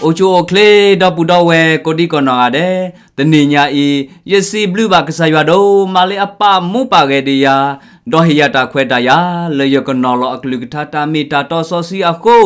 အိၣ်ဆူၣ်အိၣ်ချ့ ဒီပုၢ်ဒီဝဲၢ်ကိးဒံကနီၢ်ဂၤဒဲး, တနံၤညါအံၤ ယစံးဘျုးဘၣ်ကစၢ်ယွၤဒိၣ်မးလၢအပာ်မူပာ်ဂဲၤဒံးယၤ, ဒီးဟ့ၣ်ယၤတၢ်ခွဲးတၢ်ယာ် လၢယကနီၤလီၤအကလုၢ်ကထါတၢ်မ့ၢ်တၢ်တီစီဆှံအဃိ,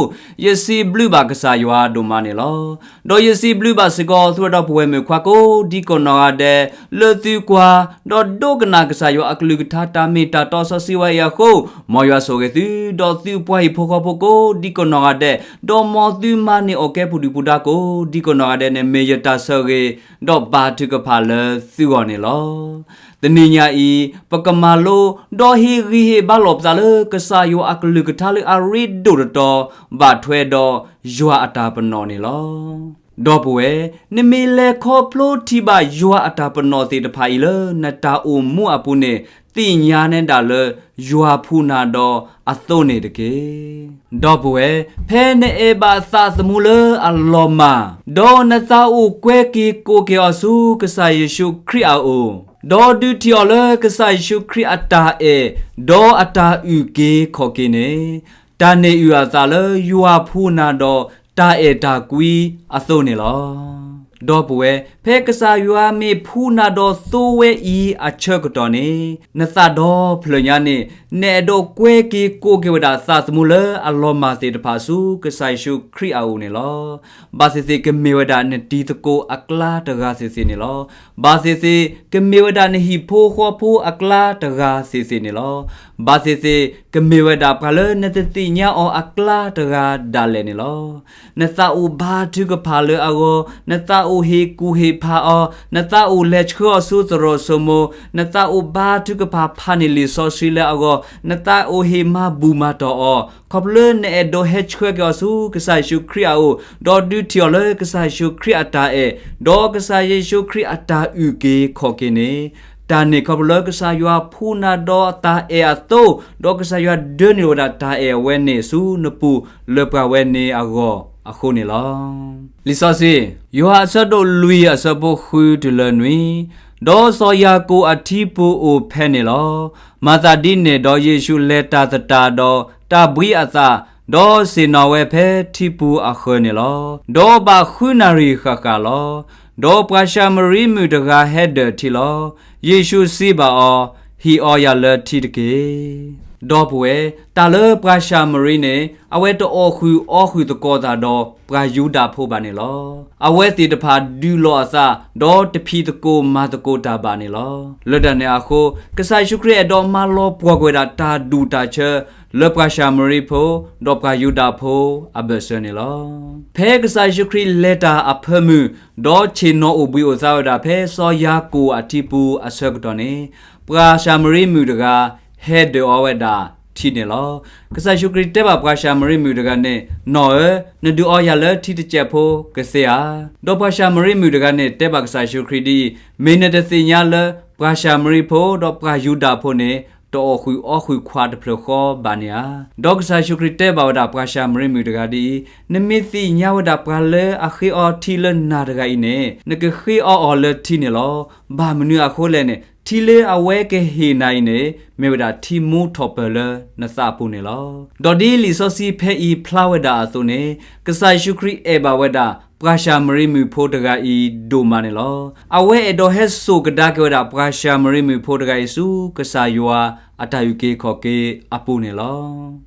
ယစံးဘျုးဘၣ်ကစၢ်ယွၤဒိၣ်မးန့ၣ်လီၤ. ဒီးယစံးဘျုးဘၣ်စ့ၢ်ကီး သုဝဲဒီပုၢ်ဝဲၢ်မုၣ်ခွါကိးဒံကနီၢ်ဂၤဒဲး, လၢသုကွၢ် ဒီးဒိကနၣ်ကစၢ်ယွၤအကလုၢ်ကထါတၢ်မ့ၢ်တၢ်တီစီဆှံဝဲအံၤအဃိ, မ်ယွၤဆိၣ်ဂ့ၤသု, ဒီးသုပှၤဟံၣ်ဖိဃီဖိကိးဒံကနီၢ်ဂၤဒဲး, ဒီးမ်သုမၤန့ၢ်အီၣ်ကဲပူၤဒုၣ်ပူၤဒါကိးဒံကနီၢ်ဂၤဒဲးန့ၣ် မ့ၢ်ယတၢ်ဆိၣ်ဂ့ၤ, ဒီးဘါထုကဖၣ်လၢသုဂီၢ်န့ၣ်လီၤ. တနံၤညါအံၤ ပကမၤလိ, ဒီးဟ့ၣ်ဂံၢ်ဟ့ၣ်ဘါလိာ်ပသးလၢကစၢ်ယွၤအကလုၢ်ကထါလၢအရ့ဒိၣ်တတီၤ, ဘၣ်ထွဲဒီးယွၤအတၢ်ပနီၣ်န့ၣ်လီၤ. ဒီပုၢ်ဝဲၢ်, နမ့ၢ်လဲၤခီဖျိထံၣ်ဘၣ်ယွၤအတၢ်ပနီၣ်သ့ၣ်တဖၣ်အံၤလၢနတၢ်အိၣ်မူအပူၤန့ၣ်, သ့ၣ်ညါနဲဒၣ်လၢယွၤဖှူနၤဒီးအသိန့ၣ်တက့ၢ်. ဒီပုၢ်ဝဲၢ်, ဖဲနအဲၣ်ဘၣ်သးသမူလၢအလီၤမၢ်, ဒီးနသးအိၣ်ကွဲက့ၤကိးက့ၤအီၤဆူကစၢ်ယ့ၣ်ၡူးခရံာ်အအိၣ်, ဒီးဒုးထံၣ်အီၤလၢကစၢ်ယ့ၣ်ၡူးခရံာ်အတၢ်အဲၣ်, ဒီးအတၢ်အုၣ်က့ၤခီၣ်က့ၤန့ၣ်, တၢ်န့ၢ်အုၣ်အသးလၢယွၤဖှူနၤဒီးတၢ်အဲၣ်တၢ်ကွံအသိန့ၣ်လီၤ. ဒီပုၢ်ဝဲၢ်, ဖဲကစၢ်ယွၤမ့ၢ်ဖှူနၤဒီးသိဝဲအံၤအဆၢကတီၢ်န့ၣ်, နသးဒီဖျၢၣ်ညါန့ၣ်, နအဲၣ်ဒိးကွဲက့ၤကိးက့ၤဝဲဒၣ်သးသမူလၢအလီၤမၢ်သ့ၣ်တဖၣ်ဆူကစၢ်ယ့ၣ်ၡူးခရံာ်အအိၣ်န့ၣ်လီၤ. ဘၣ်သ့ၣ်သ့ၣ်ကမ့ၢ်ဝဲဒၣ်နတံၤသကိးအကျါတဂၤသ့ၣ်သ့ၣ်န့ၣ်လီၤ. ဘၣ်သ့ၣ်သ့ၣ်ကမ့ၢ်ဝဲဒၣ်နဟံၣ်ဖိဃီဖိအကျါတဂၤသ့ၣ်သ့ၣ်န့ၣ်လီၤ. ဘၣ်သ့ၣ်သ့ၣ်ကမ့ၢ်ဝဲဒၣ်ပှၤလၢနတသ့ၣ်ညါအီၤအကျါတဂၤဒၣ်လဲာ်န့ၣ်လီၤ. နသးအိၣ်ဘါထုကဖၣ်လၢအဂီၢ်, နသးအိၣ်ဟ့ၣ်ကူၣ်ဟ့ၣ်ဖးအီၤ, နသးအိၣ်လဲၤဆှၢအီၤဆူသရိာ်စိမိၤ, နသးအိၣ်ဘါထုကဖၣ်ဖးန့ၢ်လံာ်စီဆှံလၢအဂီၢ်, နသးအိၣ်ဟ့ၣ်မၤဘူၣ်မၤတီၢ်အီၤ, ခီဖျိလၢနအဲၣ်ဒိးဟဲဆှၢက့ၤအီၤဆူကစၢ်ယ့ၣ်ၡူးခရံာ်အအိၣ်, ဒီးဒုးထံၣ်အီၤလၢကစၢ်ယ့ၣ်ၡူးခရံာ်အတၢ်အဲၣ်, ဒီးကစၢ်ယ့ၣ်ၡူးခရံာ်အတၢ်အုၣ်က့ၤခီၣ်က့ၤန့ၣ်, တၢ်န့ၣ်ခီဖျိလၢကစၢ်ယွၤဖှူနၤဒီးတၢ်အဲၣ်အသိ, ဒီးကစၢ်ယွၤဒၢနုာ်ဝဲဒၣ်တၢ်အဲၣ်အဝဲန့ၣ်ဆူနပူၤလၢပှၤဝဲန့ၣ်အဂီၢ်အဃိန့ၣ်လီၤ. လံာ်စီဆှံ, ယိၤဟၣ်အဆၢဒိၣ်လွံၢ်အဆၢဖိဃုတုၤလၢနွံ, ဒီးစီၤယၤကိာ်အထံပူၤအိၣ်ဖဲန့ၣ်လီၤ. မၤသးဒ်န့ၣ်ဒီးယ့ၣ်ၡူးလဲၤတၢ်သတးဒီးတၢ်ဘှံးအသး, ဒီးဆ့ၣ်နီၤဝဲဖဲထံပူၤအဃၢၤန့ၣ်လီၤ. ဒီးဘၣ်ဃုနၣ်ရံၣ်ဃၣ်ဃၣ်လီၤ. ဒီးပှၤၡၤမရံမုၣ်တဂၤဟဲဒၢၣ်ထံလီၤ. ယ့ၣ်ၡူးစံးဘၣ်အီၤ, ဟ့ၣ်အီယၤလၢထံတက့ၢ်. ဒီပုၢ်ဝဲၢ်, တၢ်လၢပှၤၡၤမရံန့ၣ် အဝဲတအီၣ်ဃုာ်အီဃုာ်သကိးသးဒီးပှၤယူဒၤဖိဘၣ်န့ၣ်လီၤ. အဝဲသ့ၣ်တဖၣ်ဒုးလိာ်အသး, ဒီးတဖံးသကိးမၤသကိးတၢ်ဘၣ်န့ၣ်လီၤ. လၢတၢ်န့ၣ်အဃိ, ကစၢ်ယ့ၣ်ၡူးခရံာ်အဲၣ်ဒိးမၤလီၤပှီၢ်ကွံာ်ဝဲဒၣ်တၢ်ဒူၣ်တၢ်ဆၢ လၢပှၤၡၤမရံဖိ ဒီးပှၤယူဒၤဖိအဘၢၣ်စၢၤန့ၣ်လီၤ. ဖဲကစၢ်ယ့ၣ်ၡူးခရံာ်လဲၤတၢ်အဖၢမုၢ်, ဒီးဆ့ၣ်နီၤအိၣ်ဘှံးအိၣ်သါဝဲဒၣ်ဖဲစီၤယၤကိာ်အထံပူၤအဆၢကတီၢ်န့ၣ်, ပှၤၡၤမရံမုၣ်တဂၤ ဟဲဒၢၣ်အီဝဲဒၣ်ထံန့ၣ်လီၤ. ကစၢ်ယ့ၣ်ၡူးခရံာ်တဲဘၣ်ပှၤၡၤမရံမုၣ်တဂၤန့ၣ်, နီၢ်ဧၢ, နဒုးအီယၤလၢထံတစဲးဖိကသ့ဧါ. ဒီးပှၤၡၤမရံမုၣ်တဂၤန့ၣ် တဲဘၣ်ကစၢ်ယ့ၣ်ၡူးခရံာ်ဒ်အံၤ, မ့ၢ်နတသ့ၣ်ညါလၢပှၤၡၤမရံဖိ ဒီးပှၤယူဒၤဖိန့ၣ် တအီၣ်ဃုာ်အီဃုာ်ခွါတဖျၢၣ်ဃီဘၣ်န့ၣ်ဧါ. ဒီးကစၢ်ယ့ၣ်ၡူးခရံာ်တဲဘၣ်ဝဲဒၣ်ပှၤၡၤမရံမုၣ်တဂၤဒ်အံၤ, နမ့ၢ်သ့ၣ်ညါဝဲဒၣ်ပှၤလၢအဃ့အီထံလၢနၤတဂၤအံၤန့ၣ်, နကဃ့အီအီၤလၢထံန့ၣ်လီၤ. ဘၣ်မနုၤအဃိလဲၣ်န့ၣ်, ထံလၢအဝဲကဟ့ၣ်နၤအံၤန့ၣ် မ့ၢ်ဝဲဒၣ်ထံမူထီၣ်ပၢၢ်လၢနသးအပူၤန့ၣ်လီၤ. ဒီးဒ်လံာ်စီဆှံဖဲအံၤဖျါဝဲဒၣ်အသိးန့ၣ်, ကစၢ်ယ့ၣ်ၡူးခရံာ်အဲၣ်ဘၣ်ဝဲဒၣ်ပှၤၡၤမရံမုၣ်ဖိတဂၤအံၤဒိၣ်မးန့ၣ်လီၤ. အဝဲအဲၣ်ဒိးဟဲစိာ်ကဒါက့ၤဝဲဒၣ်ပှၤၡၤမရံမုၣ်ဖိတဂၤအံၤဆူကစၢ်ယွၤအတၢ်အုၣ်က့ၤခီၣ်က့ၤအပူၤန့ၣ်လီ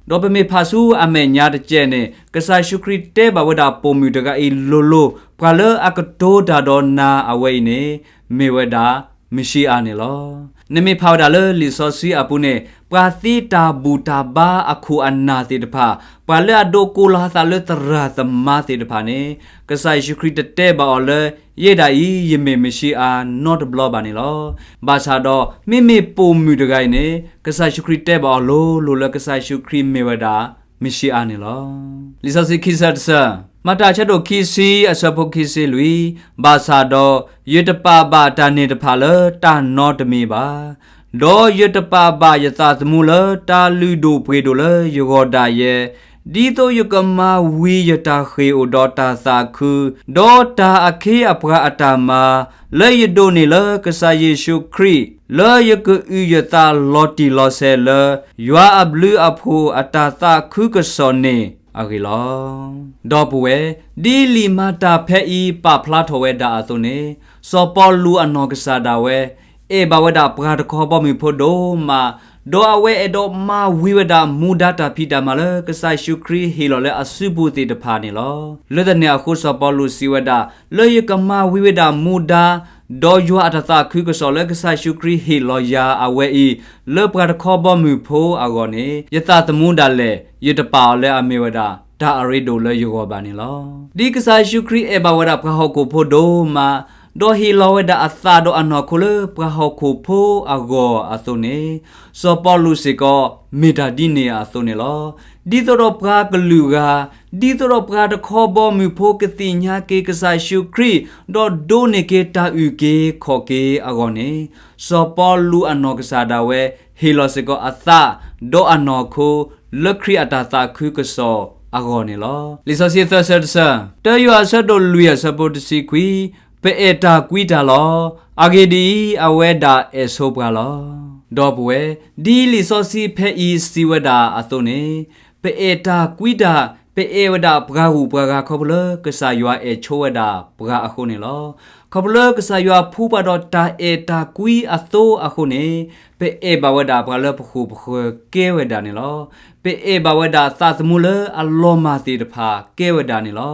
ၤ. ဒီးပမ့ၢ်ဖးဆူအမဲာ်ညါတကဲးန့ၣ်, ကစၢ်ယ့ၣ်ၡူးခရံာ်တဲဘၣ်ဝဲဒၣ်ပိာ်မုၣ်တဂၤအံၤလိၤလိၤ, ပှၤလၢအကတိၤတၢ်ဒီးနၤအဝဲအံၤန့ၣ် မ့ၢ်ဝဲဒၣ်မ့ၣ်ၡံအၤန့ၣ်လီၤ. နမ့ၢ်ဖးဝဲဒၣ်လၢလံာ်စီဆှံအပူၤန့ၣ်, ပှၤသ့တၢ်ဘူၣ်တၢ်ဘါအခိၣ်အနၢ်သ့ၣ်တဖၣ်, ပှၤလၢအဒိးကိးလီၤအသးလၢသရၣ်သမါသ့ၣ်တဖၣ်န့ၣ်, ကစၢ်ယ့ၣ်ၡူးခရံာ်တတဲဘၣ်အီၤလၢ ယဲဒၣ်အံၤ ယမ့ၢ်မ့ၣ်ၡံအၤနီတဘျီဘၣ်န့ၣ်လီၤ. ဘၣ်ဆၣ်ဒီး မ့မ့ၢ်ပိာ်မုၣ်တဂၤအံၤန့ၣ်, ကစၢ်ယ့ၣ်ၡူးခရံာ်တဲဘၣ်အီၤလိၤလိၤလၢကစၢ်ယ့ၣ်ၡူးခရံာ်မ့ၢ်ဝဲဒၣ်မ့ၣ်ၡံအၤန့ၣ်လီၤ. လံာ်စီဆှံခံဆၢတဆၢ, မၤတၢ်အဆၢဒိၣ်ခံဆံအဆၢဖိခံဆံလွံၢ်, ဘၣ်ဆၣ်ဒီး ယတပာ်ဘၣ်တၢ်န့ၣ်တဖၣ်လၢတၢ်နီတမံၤဘၣ်. ဒီးယတပာ်ဘၣ်ယသးသမူလၢတၢ်လုၢ်ဒိၣ်ပှ့ၤဒိၣ်လၢယဂီၢ်ဒၣ်ယဲ, ဒ်သိးယကမၤဝံၤယတၢ်ဃ့ၢ်အိၣ်ဒီးတၢ်သးခု, ဒီးတၢ်အခ့အပှၤအတၢ်မၤ, လၢယဒိးန့ၢ်လၢကစၢ်ယ့ၣ်ၡူးခရံာ်, လၢယကအုၣ်ယသးလီၤတံၢ်လီၤဆဲးလၢ ယွၤအဘျုးအဖှိၣ်အတၢ်သးခုကစီၣ်န့ၣ် အဂ့ၢ်လီၤ. ဒီပုၢ်ဝဲၢ်, ဒ်လံာ်မၤတၢ်ဖဲအံၤပာ်ဖျါထီၣ်ဝဲဒၣ်အသိးန့ၣ်, စီၤပီလူးအနီၢ်ကစၢ်ဒၣ်ဝဲ အဲၣ်ဘၣ်ဝဲဒၣ်ပှၤတခီဘီမုၢ်ဖိဒိၣ်မး, ဒီးအဝဲအဲၣ်ဒိးမၤဝံၤဝဲဒၣ်မူဒါတၢ်ဖံးတၢ်မၤလၢကစၢ်ယ့ၣ်ၡူးခရံာ်ဟ့ၣ်လီၤလၢအစုပူၤသ့ၣ်တဖၣ်န့ၣ်လီၤ. လၢတၢ်န့ၣ်အဃိစီၤပီလူးစံးဝဲဒၣ်, လၢယကမၤဝံၤဝဲဒၣ်မူဒါ ဒီးယွၤအတၢ်သးခုကစီၣ်လၢကစၢ်ယ့ၣ်ၡူးခရံာ်ဟ့ၣ်လီၤယၤအဝဲအံၤ, လၢပှၤတခီဘီမုၢ်ဖိအဂီၢ်န့ၣ်, ယသးသမူဒၣ်လဲာ် ယတပာ်အီၤလၢအမ့ၢ်ဝဲဒၣ် တၢ်အရ့ဒိၣ်လၢယဂီၢ်ဘၣ်န့ၣ်လီၤ. ဒ်ကစၢ်ယ့ၣ်ၡူးခရံာ်အဲၣ်ဘၣ်ဝဲဒၣ်ပှၤဟီၣ်ခိၣ်ဖိဒိၣ်မး, ဒီးဟ့ၣ်လီၤဝဲဒၣ်အသးဒီးအနီၢ်ခိလၢပှၤဟီၣ်ခိၣ်ဖိအဂီၢ်အသိးန့ၣ်, စီၤပီလူးစ့ၢ်ကီး မ့ၢ်တၢ်ဒ်န့ၣ်အသိးန့ၣ်လီၤ. ဒ်သိးဒီးပှၤကလုာ်ဂၤ, ဒ်သိးဒီးပှၤတခီဘီမုၢ်ဖိကသ့ၣ်ညါက့ၤကစၢ်ယ့ၣ်ၡူးခရံာ်, ဒီးဒိးန့ၢ်က့ၤတၢ်အုၣ်က့ၤခီၣ်က့ၤအဂီၢ်န့ၣ်, စီၤပီလူးအနီၢ်ကစၢ်ဒၣ်ဝဲ ဟ့ၣ်လီၤစ့ၢ်ကီးအသး ဒီးအနီၢ်ခိ လၢခရံာ်အတၢ်သးခုကစီၣ်အဂီၢ်န့ၣ်လီၤ. လံာ်စီဆှံသၢဆၢတဆၢ, တၢယိၤဟၣ်အဆၢဒိၣ်လွံၢ်အဆၢဖိတဆံခွံ, ပအဲၣ်တၢ်ကွံတၢ်လီၤ. အဂ့ၢ်ဒ်အံၤ, အဝဲဒၣ်အဲၣ်ဆိပှၤလီၤ. ဒီပုၢ်ဝဲၢ်, ဒ်လံာ်စီဆှံဖဲအံၤစံးဝဲဒၣ်အသိးန့ၣ်, ပအဲၣ်တၢ်ကွံတၢ်, ပအဲၣ်ဝဲဒၣ်ပှၤဂုၤပှၤဂၤခီဖျိလၢကစၢ်ယွၤအဲၣ်ဆိဝဲဒၣ်ပှၤအဃိန့ၣ်လီၤ. ခီဖျိလၢကစၢ်ယွၤဖှူပှၤဒီးတၢ်အဲၣ်တၢ်ကွံအသိအဃိန့ၣ်, ပအဲၣ်ဘၣ်ဝဲဒၣ်ပှၤလၢပဃိၣ်ပဃၢၤကဲဝဲဒၣ်န့ၣ်လီၤ. ပအဲၣ်ဘၣ်ဝဲဒၣ်သးသမူလၢအလီၤမၢ်သ့ၣ်တဖၣ်ကဲဝဲဒၣ်န့ၣ်လီၤ.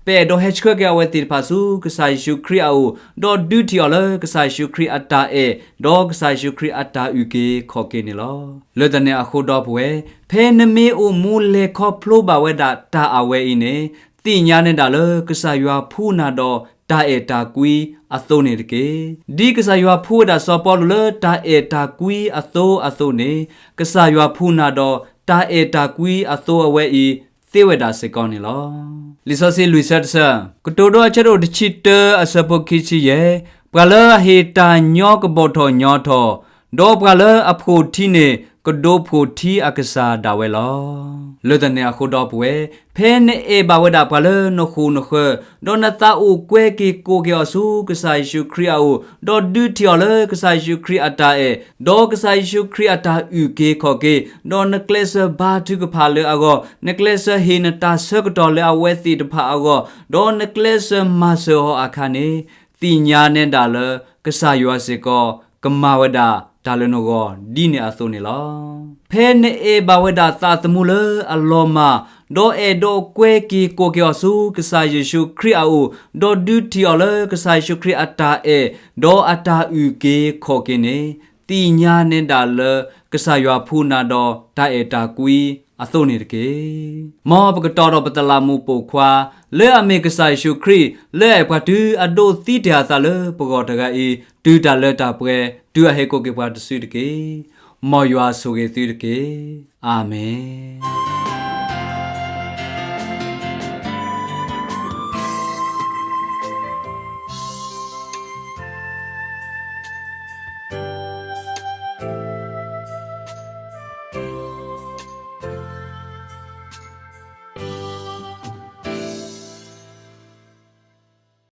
ပအဲၣ်ဒိးဟဲဆှၢက့ၤအဝဲသ့ၣ်တဖၣ်ဆူကစၢ်ယ့ၣ်ၡူးခရံာ်အအိၣ်, ဒီးဒုးထံၣ်အီၤလၢကစၢ်ယ့ၣ်ၡူးခရံာ်အတၢ်အဲၣ်, ဒီးကစၢ်ယ့ၣ်ၡူးခရံာ်အတၢ်အုၣ်က့ၤခီၣ်က့ၤန့ၣ်လီၤ. လၢတၢ်န့ၣ်အဃိဒီပုၢ်ဝဲၢ်, ဖဲနမ့ၢ်အိၣ်မူလဲၤခီဖျိဘၣ်ဝဲဒၣ်တၢ်အဝဲအံၤန့ၣ်, သ့ၣ်ညါနဲဒၣ်လၢကစၢ်ယွၤဖှူနၤဒီးတၢ်အဲၣ်တၢ်ကွံအသိန့ၣ်တက့ၢ်. ဒ်ကစၢ်ယွၤဖှူဝဲဒၣ်စီၤပီလူးလၢတၢ်အဲၣ်တၢ်ကွံအသိအသိးန့ၣ်, ကစၢ်ယွၤဖှူနၤဒီးတၢ်အဲၣ်တၢ်ကွံအသိအဝဲအံၤ သ့ဝဲဒၣ်စ့ၢ်ကီးန့ၣ်လီၤ. လံာ်စီဆှံလွံၢ်ဆၢတဆၢ, ကတိၤဒိအဆၢဒိၣ်တဆံတၢအဆၢဖိခံဆံယဲၢ်, ပှၤလၢအဟ့ၣ်တၢ်ညီကဘီၣ်ထီၣ်ညီထီၣ်, ဒီးပှၤလၢအဖှိၣ်ထံန့ၣ် ကဒိးဖှိၣ်ထံအကစၢ်ဒၣ်ဝဲလီၤ. လၢတၢ်န့ၣ်အဃိဒီပုၢ်ဝဲၢ်, ဖဲနအဲၣ်ဘၣ်ဝဲဒၣ်ပှၤလၢနဃိၣ်နဃၢၤ, ဒီးနသးအိၣ်ကွဲက့ၤကိးက့ၤအီၤဆူကစၢ်ယ့ၣ်ၡူးခရံာ်အအိၣ်, ဒီးဒုးထံၣ်အီၤလၢကစၢ်ယ့ၣ်ၡူးခရံာ်အတၢ်အဲၣ်, ဒီးကစၢ်ယ့ၣ်ၡူးခရံာ်အတၢ်အုၣ်က့ၤခီၣ်က့ၤ, ဒီးနကျဲးစၢးဘါထုကဖၣ်လၢအဂီၢ်, နကျဲးစၢးဟ့ၣ်နတၢ်ဆၢကတီၢ်လၢအဝဲသ့ၣ်တဖၣ်အဂီၢ်, ဒီးနကျဲးစၢးမၤစၢၤအီၤအခါန့ၣ်, သ့ၣ်ညါနဲဒၣ်လၢ ကစၢ်ယွၤစ့ၢ်ကီး ကမၤဝဲဒၣ်တၢ်လၢနဂီၢ်ဒ်န့ၣ်အသိးန့ၣ်လီၤ. ဖဲနအဲၣ်ဘၣ်ဝဲဒၣ်သးသမူလၢအလီၤမၢ်, ဒီးအဲၣ်ဒိးကွဲက့ၤကိးက့ၤအီၤဆူကစၢ်ယ့ၣ်ၡူးခရံာ်အအိၣ်, ဒီးဒုးထံၣ်အီၤလၢကစၢ်ယ့ၣ်ၡူးခရံာ်အတၢ်အဲၣ်, ဒီးအတၢ်အုၣ်က့ၤခီၣ်က့ၤန့ၣ်, သ့ၣ်ညါနဲဒၣ်လၢ ကစၢ်ယွၤဖှူနၤဒီးတၢ်အဲၣ်တၢ်ကွံအသိးန့ၣ်တက့ၢ်. မ်ပကတီၤဒီးပတလးမူးပိာ်ခွါ လၢအမ့ၢ်ကစၢ်ယ့ၣ်ၡူးခရံာ် လၢအအဲၣ်ပှၤတုၤအဒိးသံတ့ၢ်အသးလၢပဂီၢ်တဂၤအံၤ, တုၤတၢ်လၢတၢ်ပှဲၤ, တုၤအဟဲကိးက့ၤပှၤတစုတက့ၢ်. မ်ယွၤဆိၣ်ဂ့ၤသုတက့ၢ်. အၤမ့ၣ်.